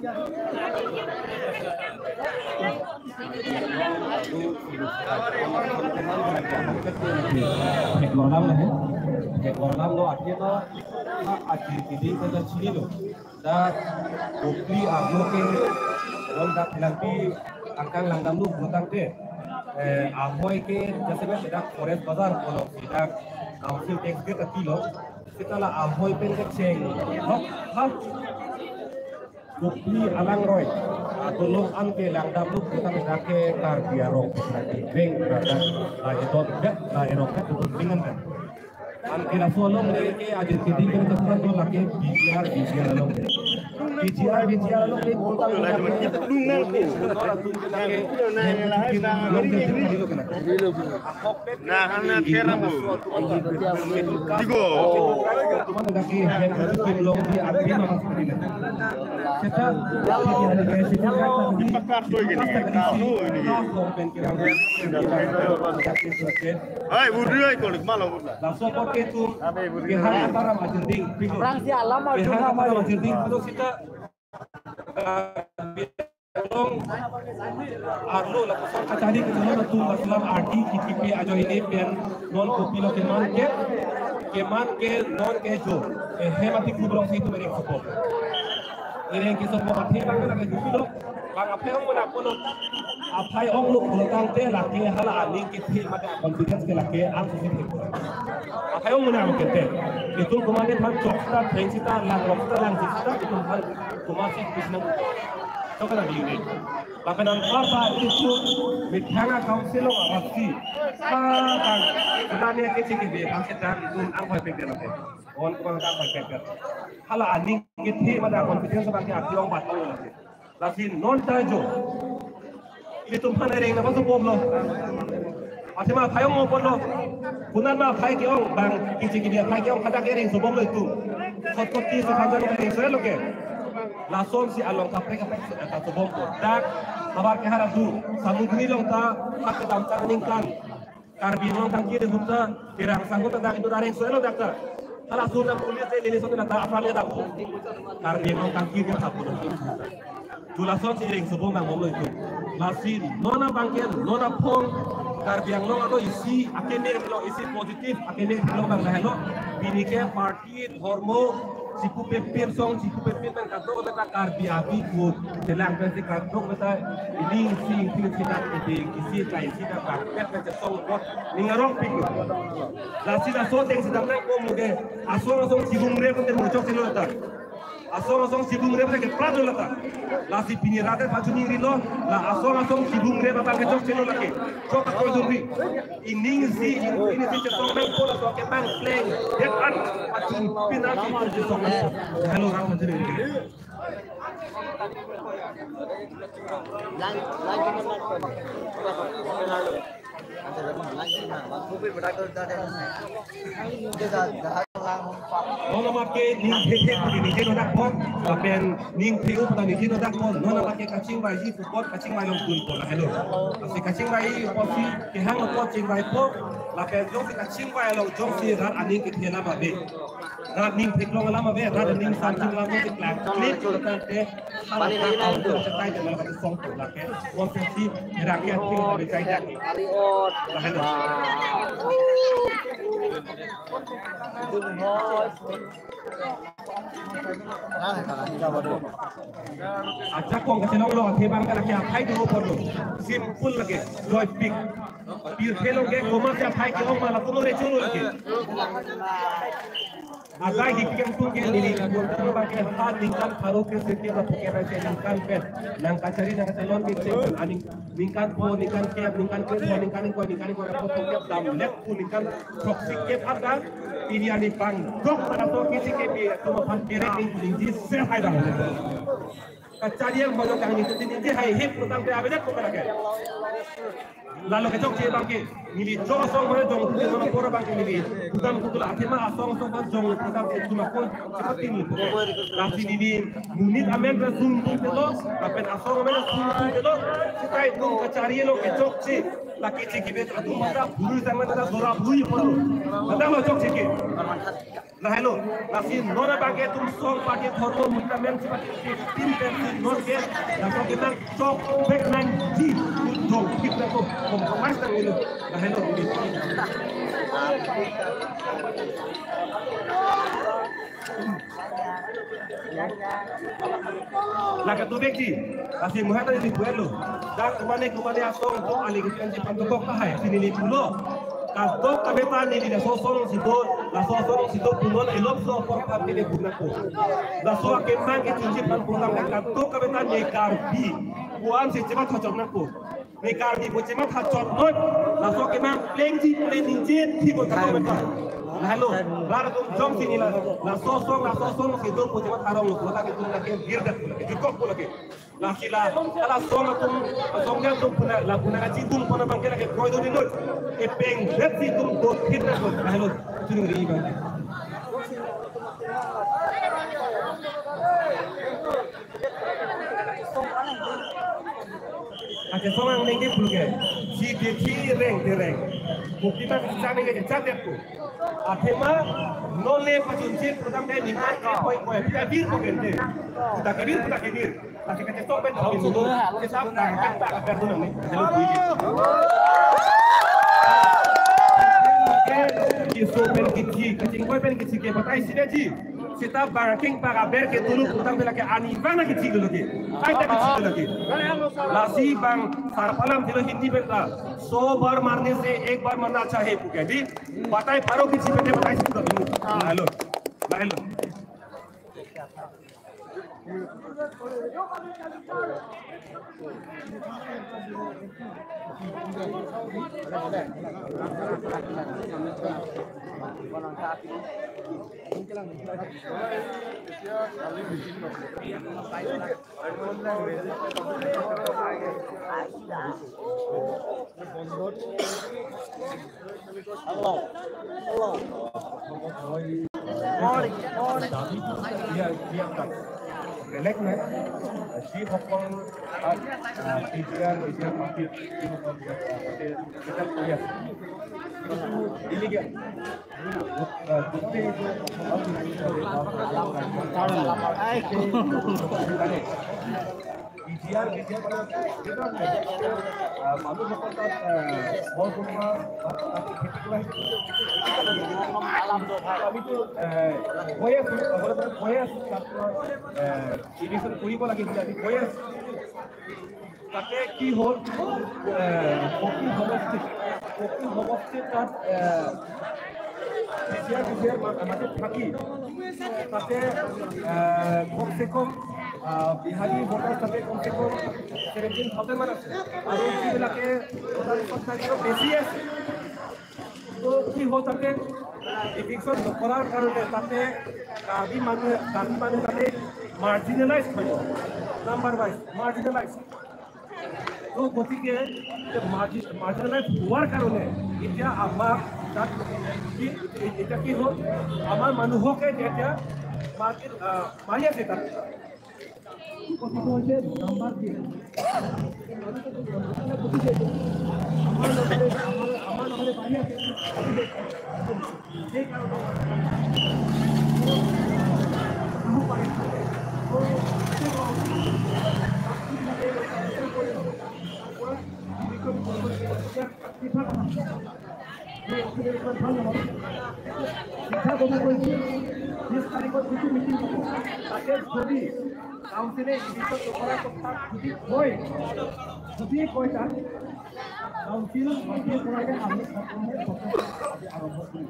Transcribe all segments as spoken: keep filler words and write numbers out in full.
Thek longdam lo, thek longdam lo, akhirnya, ah, akhir kiding kita sini lo. Dak Kopili arlo ke, non dak langpi angkang langdam lo, pulotangte, eh, ahoi ke, jaise dak Forest Bazar pulo, dak council tax gate atilo, seta la ahoi pen kecheng, hok, hok. Kopili alangroi, ah, dolong an ke langdam lo, pulotangte dak ke Karbi arong, beng, dak, la eton, dak, la erong, dak, dak, dak. Anke laso along le ke ajat kiding kan tekan do lake P G R, P G R along le. P G R, P G R along le kota lake. Nah, hana kera bu. Tigo. Pakar tuh gini. Tahu ini. Hai, budi ai kolik malam budi. Laso apot ke itum kehang ataram ajending, pilo. Aphrangsi alam ajun kehang ataram ajending, pilo seta, eh, long arlo lapuson kachari kecilon atum laselam ardi kikipi ajoine pen non kopilo keman ke, keman ke non ke jo. Eh, hem atik kubrong si itum ereng sopok. Ereng kesopok athe bang ke lake kopilo. Bang aphai ong mena pulo, aphai ong lo pulotangte lake hala aning kethe mate confidence ke lake ang susi the. Aphai ong mena kete. Itum komat aphan chok seta, theng seta, langrok seta, langsi seta, itum aphan komat si bisnang. Chok na biu ni. Lapen anparta itum methang a-council along amatsi. Ah, bang, kita ni kecil kecil, bang kita itum ang koi pek dia lake. On ko bang ang koi pek dia. Hala aning kethe mate confidence bang ke ati ong bat ong lake. Lasi non ta jo. Ilitum aphan ereng nangpasobom lo. Athema aphai ong-ong ponlo. Konat ma aphai ke-ong bang kechikidi aphai ke-ong hadak ereng sobom lo itum. Kot kot ti so khanjan ereng so lo ke. Lasonsi along kaprek kaprek si ta sobom po. Dak habar ke harap du. Samudri along ta hak kedam tang ningkan. Karbi Anglong tangki de hunta, terang sangkut tentang itu daring soal dak ta. Hala suna police de nini suna ta apa le dak. Karbi Anglong tangki dia tak boleh. Tu lasonsi ereng sobom nang mom lo itum. Lasi non abang ke, non aphong, Karbi Anglong alo isi, akeme lo isi positif, akeme lo bang dah lo. Bini ke party Kit hormo, chipu pepir song, chipu pepir pen kadok beta Karbi api kut. Telang pen si kadok beta ining si, ining si dak ide, isi kai si dak bak, pet pen song kot, ning arong pik. Lasi laso ateng si damnang ko mude, asong asong chibung re pen muchok silo lata. Asong asong chibung re pen ke prat lo lata. Lasi pini rate pachuni rilo, la asong asong chibung re pen ke chok silo lake. Chok ako juri. Ining si, ining si chetong nang pola so ke bang pleng. Yet an, pachun pinang si chetong nang. Hello, rang pachun ini. Lang, lang, lang. Non amat ke ning thek thek pu ningje nodak po, lapen ning thek-o pu ningje nodak po, non amat ke kachingvai ji pu apot kachingvai longdun po la helo. Lasi kachingvai apotsi kehang apot chingvai po, lapen jongsi kachingvai along jongsi rat aning kethe alam ave. Rat ning theklong alam ave, rat ning samching alam ave, keklang klik, keklang te, hala ta auto chetai de malam song tu lake, konsensi, rakyat ke kami chai dak. Lahan. Ajakong kachelong lo, athe bang ka lake aphai do porlo. Simple lake, joy pick. Pirthe lo ke komat si aphai ke-ong ma lapulo re chulo lake. Adai hikkem tung ke neli, bang ke ha ningkan pharo ke seke la puke ra ke ningkan pen. Nang kachari nang kachelong ke che, aning ningkan pho, ningkan kep, ningkan kep pho, ningkan ingkoi, ningkan ingkoi ra pho kep dam lek pu ningkan throksi kep ada. Ini ani pang dok pada to kisi ke pi, atum aphan kerek ning ning ji se hai dam. Kachari yang banyak yang itu ini dia hai hip tentang dia banyak bukan lagi. Lalu kechokche bang ke, neli jong asong mana jong tu mana pora bang ke neli. Bukan betul akhirnya asong asong kan jong bukan itu makon seperti ini. Lasi neli monit amen resum tu telo, lapen asong amen resum tu telo. Sekai tu kachari lo kechokche. Lake chekibet atum mata buru sang mata dora bui poro. Mata lo chok cheke. Lahelo, lasi non abangke atum song party thormo mukta men si party tin pen si non ke, laso ke nang chok back nangji, dong kit nangpo, compromise nangnelo. Lahelo. Lake tubekji, lasi muhat tadi dibuat lo. Dak kumane kumane asong atum allegation si pantokok tahai, si neli pulo. Kadokave ta neli laso asong si do, laso asong si do punon elop so apor kami le bunak po. Laso akemang kechunji pan pulang kadokave ta ne Karbi. Kuan si chemat hachok nangpo. Ne Karbi pu chemat hachok noi. Laso akemang plengji pleng ningje thi ko kami ta. Lahelo, rat atum jongsi neli la, laso asong, laso asong si do pu chemat arong lo, kota ke tum lake girdak, jukok pu lake. Lasi la, ala asong atum, asong atum puna, la puna kachi tum puna bangke lake koi do ni noi. Epeng bet si tum do thit nangpo. Lahelo, chunung ri bang. Ake somang nengke pulke. Si de thi reng de reng. Bukti ta kecak nengke kecak de pu. Athema non le pachunchit program de ningkan ke koi koi. Kita bir ko gente. Kita ke bir, kita ke bir. Tapi kecak sok pen tapi sudah. Kita tak tak tak tu nang ni. Hello, Bu. Kiso pen kichi, kachingkoi pen kichi ke batai sida ji. Sita bangking para ber ke tulu putang pela ke ani bang na kichi dulu ke. Ai ta kichi dulu ke. Lasi bang sarpalam tilo Hindi pen ta. सौ बार मारने से एक बार मरना अच्छा है pu ke. Di batai paro kichi pen batai si tu bini. Lahelo. Lahelo. দাবীটো দিয়া, দিয়া তাত বেলেগ নাই। যিসকল তাত, আহ, পি জি আৰ, পি জি আৰ পাৰ্টিৰ যিসকল ইয়াত, আহ, তাতে চেকআপ কৰি আছে, এইটো ইলিগেল। আহ, গোটেই এইটো পি জি আৰ, পি জি আৰ মানে, আহ, মানুহসকল তাত, আহ, ঘৰ বনোৱা, তাত খেতি কৰা, সেইটো আমিতো, আহ, কৈ আছো, আগতে কৈ আছো, তাত, আহ, ইলেকশ্যন কৰিব লাগে বুলি আমি কৈ আছো। তাতে কি হ'ল, আহ, পকি সমষ্টিত, পকি সমষ্টিত তাত, আহ, পি জি আৰ, পি জি আৰ মা-, মাজত থাকি, তাতে, আহ, কমচে কম, আহ, বিহাৰী ভোটাৰ তাতে কমচে কম ছেভেণ্টিন থাউজেণ্ড মান আছে। আৰু যিবিলাকে ভোটাৰ লিষ্টত নাই, বেছি আছে। তো কি হ'ল, তাতে ইভিকশ্যন নকৰাৰ কাৰণে তাতে কাৰ্বি মানুহে, কাৰ্বি মানুহ তাতে মাৰ্জিনেলাইজ হৈ গ'ল, নাম্বাৰ ৱাইজ মাৰ্জিনেলাইজ। তো গতিকে মাৰ্জিনেলাইজ হোৱাৰ কাৰণে এতিয়া আমাৰ তাত কি, এতিয়া কি হ'ল, আমাৰ মানুহকে এতিয়া মাৰ্জিন, আহ, মাৰি আছে তাত। কথাটো হৈছে নাম্বাৰ কি? আমাৰ লগতে, আমাৰ, আমাৰ লগতে বাঢ়ি আছে। বিশ তাৰিখত যিটো মিটিং হ'ব, তাতে যদি কাউন্সিলে ইভিকশ্যন নকৰাৰ কথা যদি কয়, যদি কয় তাত, কাউন্সিল মাটিৰ পৰাকে আমি সকলোৱে আৰম্ভ কৰিম।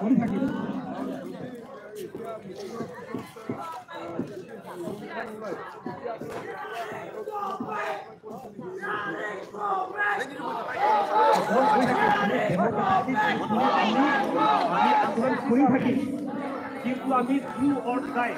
কৰি থাকিম। আমি আন্দোলন কৰি থাকিম, কিন্তু আমি do or die।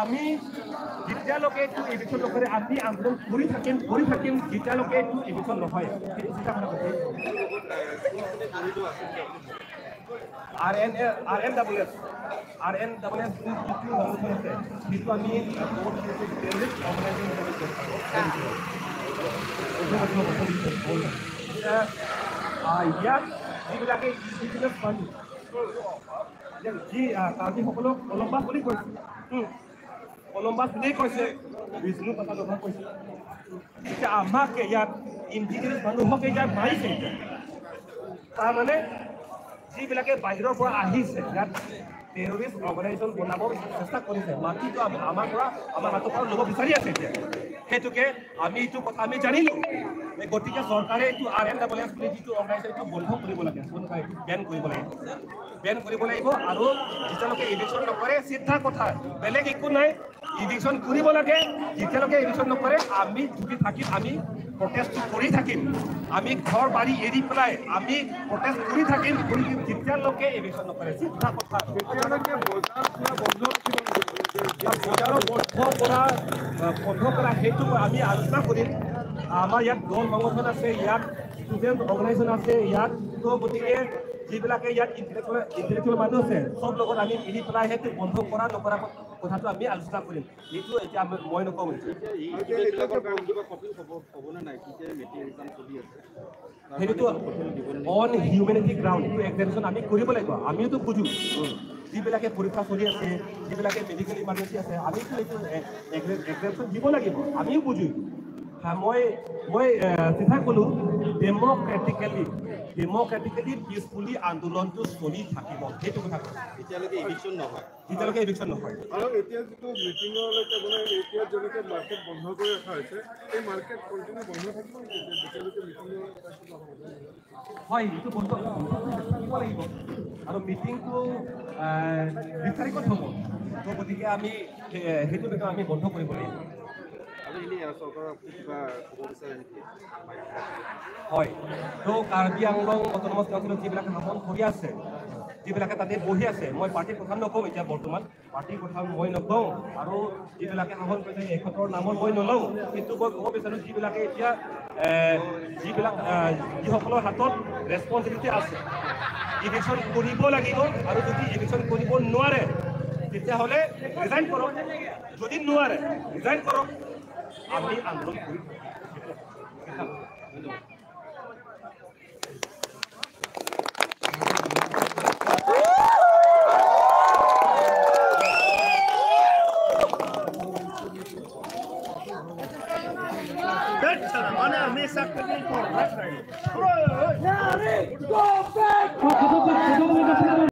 আমি যেতিয়ালৈকে এইটো ইভিকশ্যন নকৰে, আমি আন্দোলন কৰি থাকিম, কৰি থাকিম, যেতিয়ালৈকে এইটো ইভিকশ্যন নহয়। সেইটো চিন্তা ভাৱনা কৰিছে। R N A, R N W S, R N double S বুলি যিটো সংগঠন আছে, সেইটো আমি terrorist organization বুলি কওঁ। এতিয়া, আহ, ইয়াত যিবিলাকে indigenous মানুহ, যে যি, আহ, কাৰ্বিসকলক কলম্বাছ বুলি কৈছে, উম, কলম্বাছ বুলিয়ে কৈছে, বিষ্ণু প্ৰসাদ ৰাভা কৈছে। এতিয়া আমাকে ইয়াত indigenous মানুহকে ইয়াত মাৰিছে এতিয়া। তাৰমানে যিবিলাকে বাহিৰৰ পৰা আহিছে ইয়াত terrorist organization বনাবৰ চেষ্টা কৰিছে, মাটিটো আমি, আমাৰ পৰা, আমাৰ হাতৰ পৰা ল'ব বিচাৰি আছে এতিয়া। সেইটোকে আমি এইটো কথা আমি জানিলো। এই গতিকে চৰকাৰে এইটো আৰ এন ডাবল এছ বুলি যিটো organization, এইটো বন্ধ কৰিব লাগে, বেন কৰিব লাগে, বেন কৰিব লাগিব। আৰু যেতিয়ালৈকে ইভিকশ্যন নকৰে, চিধা কথা, বেলেগ একো নাই। ইভিকশ্যন কৰিব লাগে, যেতিয়ালৈকে ইভিকশ্যন নকৰে আমি চুপ থাকিম, আমি প্ৰটেষ্ট কৰি থাকিম, আমি ঘৰ বাৰী এৰি পেলাই আমি প্ৰটেষ্ট কৰি থাকিম, কৰি থাকিম, যেতিয়ালৈকে ইভিকশ্যন নকৰে। চিধা কথা। এতিয়ালৈকে বজাৰ খোলা বন্ধ ৰাখিব নেকি? বজাৰ বন্ধ কৰা, আহ, বন্ধ কৰা সেইটো আমি আলোচনা কৰিম। আমাৰ ইয়াত দল সংগঠন আছে, ইয়াত ষ্টুডেণ্ট অৰ্গেনাইজেশ্যন আছে ইয়াত। তো গতিকে যিবিলাকে ইয়াত ইণ্টেলেকচুৱেল, ইণ্টেলেকচুৱেল মানুহ আছে, চব লগত আমি মিলি পেলাই সেইটো বন্ধ কৰা নকৰা কথাটো আমি আলোচনা কৰিম। এইটো এতিয়া আমি, মই নকওঁ এইটো। এই ষ্টুডেণ্টবিলাকৰ কাৰণে কিবা কপিল খবৰ, খবৰ নে নাই? কি যে মিটিং এক্সাম চলি আছে? সেইটোতো on humanity ground, এইটো এক্সামিনেশ্যন আমি কৰিব লাগিব, আমিওতো বুজো। যিবিলাকে পৰীক্ষা চলি আছে, যিবিলাকে মেডিকেল ইমাৰ্জেঞ্চি আছে, আমিতো এইটো এ-, এক্সাম, এক্সামিনেশ্যন দিব লাগিব, আমিও বুজো। হা, মই, মই, এ, চিধা ক'লো, ডেম'ক্ৰেটিকেলি, ডেম'ক্ৰেটিকেলি পিচফুলি আন্দোলনটো চলি থাকিব, সেইটো কথা কৈছো। এতিয়ালৈকে ইভিকশ্যন নহয়। যেতিয়ালৈকে ইভিকশ্যন নহয়। আৰু এতিয়া যিটো মিটিঙলৈকে মানে এতিয়া যেনেকে মাৰ্কেট বন্ধ কৰি ৰখা হৈছে, এই মাৰ্কেট কণ্টিনিউ বন্ধ থাকিব নেকি? এতিয়া যেতিয়ালৈকে মিটিঙৰ হয়, এইটো বন্ধ, বন্ধ কৰি থাকিব লাগিব। আৰু মিটিংটো, আহ, বিশ তাৰিখত হ'ব। তো গতিকে আমি, এ, সেইটো বিষয়ে আমি বন্ধ কৰিব লাগিব। আৰু এনেই চৰকাৰক কিবা ক'ব বিচাৰে নেকি? হয়, তো কাৰ্বি আংলং অট'নমাছ কাউন্সিলত যিবিলাকে শাসন কৰি আছে, যিবিলাকে তাতে বহি আছে, মই পাৰ্টিৰ কথা নকওঁ এতিয়া বৰ্তমান, পাৰ্টিৰ কথা মই নকওঁ, আৰু যিবিলাকে শাসন কৰিছে সিহঁতৰ নামো মই নলওঁ, কিন্তু মই ক'ব বিচাৰোঁ যিবিলাকে এতিয়া, এ, যিবিলাক, এ, যিসকলৰ হাতত ৰেছপনচিবিলিটি আছে, ইভিকশ্যন কৰিব লাগিব, আৰু যদি ইভিকশ্যন কৰিব নোৱাৰে তেতিয়াহ'লে ৰিজাইন কৰক, যদি নোৱাৰে ৰিজাইন কৰক, আমি আন্দোলন কৰিম।